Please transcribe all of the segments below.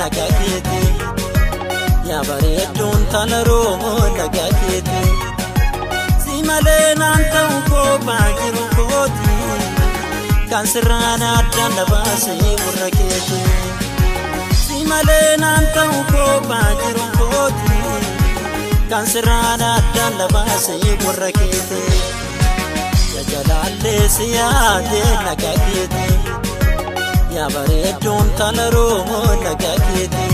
nagaa keeti. Yaa bareedduun tana roomoo nagaa keeti. Si malee naan ta'u kophaa jiru kooti. Kan sirraan addaan na baasee warra keeti. Si malee naan ta'u kophaa jiru kooti. Kan sirraan addaan na baasee warra keeti. Jalaallee si yaadee nagaa keeti. Yaa bareedduun tana roomoo nagaa keeti.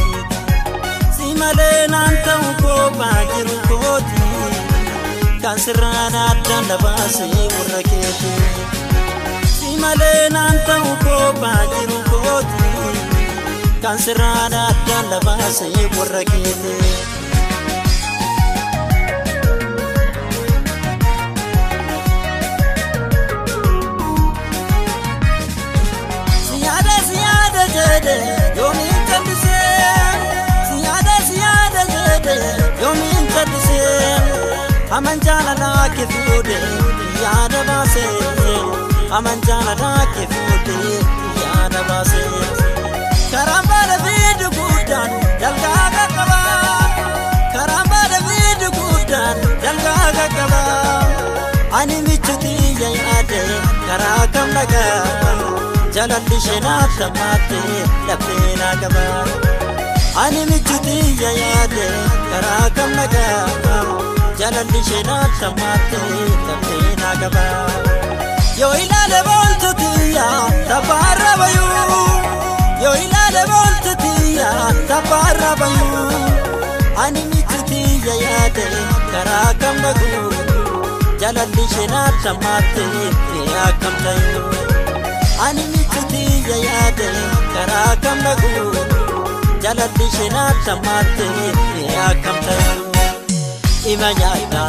Si malee naan ta'u kophaa jiru kooti. Kan sirraan addaan na baasee warra keeti. Si malee naan ta'u kophaa jiru kooti. Kan sirraan addaan na baasee warra keeti. Siyaada siyaada jedhe yoomiin callisee. Siyaada siyaada jedhe yoomiin callisee. Aman jaalalaa kee fuudhe yaada baasee. Aman jaalalaa kee fuudhe yaada baasee. Karaan baala fiidu guddaan dalgaa qaqqaba. Karaan baala fiidu guddaan dalgaa qaqqaba. Ani michuutii yaade karaa kam dhagaa. Jalalli ishee naaf hammaatte laphee naa qaba. Ani michuutii yaade karaa kam dhagaa. Jalalli ishee naaf hammaatte laphee naa qaba. Yoo ilaale booltu tiyya tabbaarra bayuu. Yoo ilaale booltu tiyya tabbaarra bayuu. Ani michuutii yaade karaa kam dhaguu. Jalalli ishee naaf hammaatte akkam ta'uu. Ani michuutii yaade karaa kam dhaguu. Jalalli ishee naaf hammaatte akkam ta'uu. Ima nyaata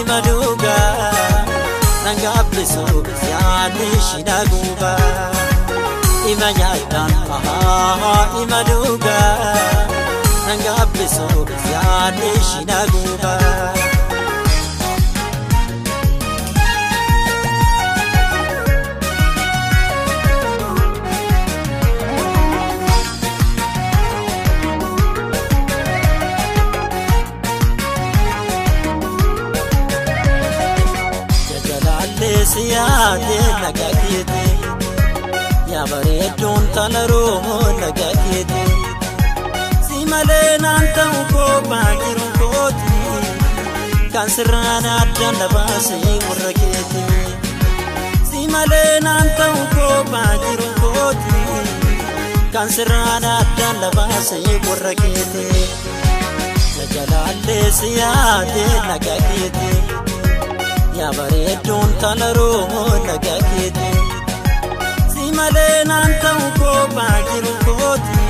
ima dhugaa. Nan gaabbisu yaadni ishii na guba. Ima nyaata ima dhugaa. Nan gaabbisu yaadni ishii na guba. Jalaallee si yaadee nagaa keeti. Yaa bareedduun tana roomoo nagaa keeti. Si malee naan ta'u kophaa jiru kooti. Kan sirraan addaan na baasee warra keeti. Si malee naan ta'u kophaa jiru kooti. Kan sirraan addaan na baasee warra keeti. Jalaallee si yaadee nagaa keeti. Yaa bareedduun tana roomoo nagaa keeti. Si malee naan ta'u kophaa jiru kooti.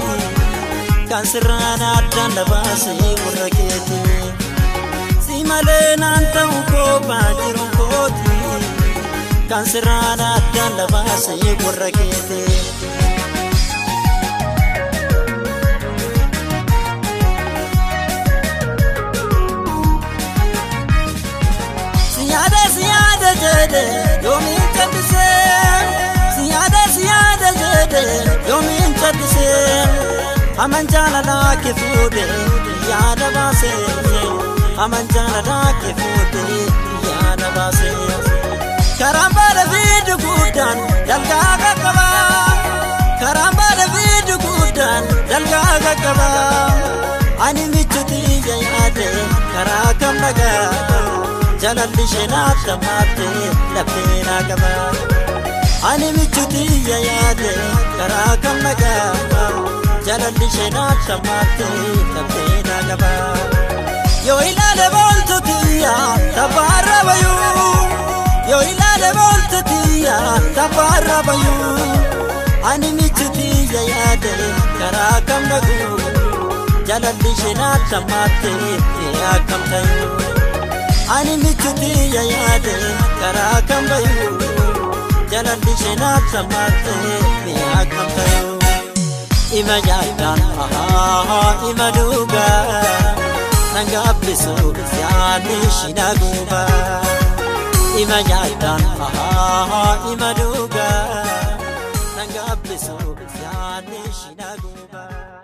Kan sirraan addaan na baasee warra keeti. Si malee naan ta'u kophaa jiru kooti. Kan sirraan addaan na baasee warra keeti. Siyaada siyaada jedhe yoomiin callisee. Siyaada siyaada jedhe yoomiin callisee. Aman jaalalaa kee fuudhe yaada baasee. Aman jaalalaa kee fuudhe yaada baasee. Karaan baala fiidu guddaan dalgaa qaqqaba. Karaan baala fiidu guddaan dalgaa qaqqaba. Ani michuutii yaade karaa kam dhagaa. Jalalli ishee naaf hammaatte laphee naa qaba. Ani michuutii yaade karaa kam dhagaa. Jalalli ishee naaf hammaatte laphee naa qaba. Yoo ilaale booltu tiyya tabbaarra bayuu. Yoo ilaale booltu tiyya tabbaarra bayuu. Ani michuutii yaade karaa kam dhaguu. Jalalli ishee naaf hammaatte akkam ta'uu. Ani michuutii yaade karaa kam bayuu. Jalalli ishee naaf hammaatte akkam ta'uu. Ima nyaata ima dhugaa. Nan gaabbisu yaadni ishii na guba. Ima nyaata ima dhugaa. Nan gaabbisu. Danfisu yaadni ishii na guba.